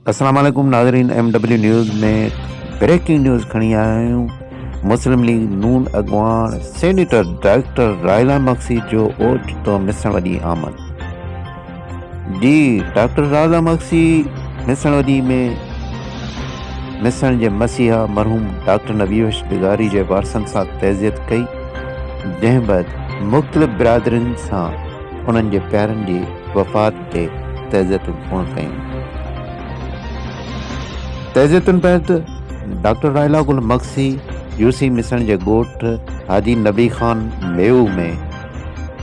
السلام عليڪم ناظرين M W news ۾ breaking news کڻي آيا آهيون مسلم ليگ نون اڳواڻ سينيٽر ڊاڪٽر رائلا مگسي جو اوچتو مسڻ وڏي آمد جي ڊاڪٽر رائلا مگسي مسڻ وڏي ۾ مسڻ جي مسيحا مرحوم ڊاڪٽر نبي بخش لغاري جي وارثن سان تعزيت ڪئي جنهن بعد مختلف برادرين سان انهن جي پيارن جي وفات تي تعزيتون پڻ ڪيون. تعزيتن بعد ڊاڪٽر راحيلا گل مگسي يوسي مسڻ جي ڳوٺ حاجي نبي خان ميو ۾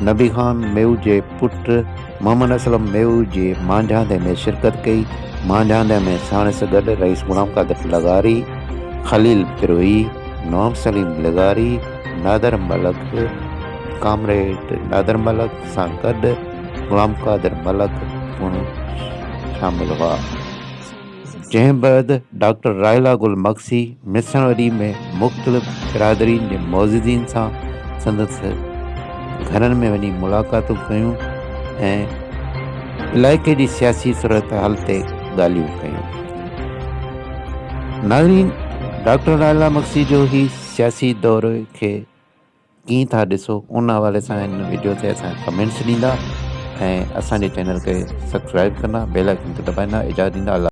نبي خان ميو جي پٽ محمد اسلم ميو جي مانجهاندي ۾ شرڪت ڪئي. مانجهاندي ۾ ساڻس گڏ رئيس غلام قادر لغاري، خليل بروهي، نواب سليم لغاري، نادر ملڪ، ڪامريڊ نادر ملڪ سان گڏ غلام قادر ملڪ پڻ شامل هئا. جنهن بعد ڊاڪٽر راحيلا گل مگسي مسڻ وڏي ۾ مختلف برادرين جي معززين سان سندس گهرن ۾ وڃي ملاقاتون ڪيون ۽ علائقي جي سياسي صورتحال تي ڳالهيون ڪيون. ناظرين ڊاڪٽر راحيلا مگسي جو هي سياسي دوري کي ڪيئن ٿا ڏسو ان حوالي سان هن وڊيو تي اسان کي ڪمينٽس ڏيندا ۽ اسان جي چينل کي سبسڪرائب ڪندا بيل آئيڪن کي دٻائيندا اجازت ڏيندا الله.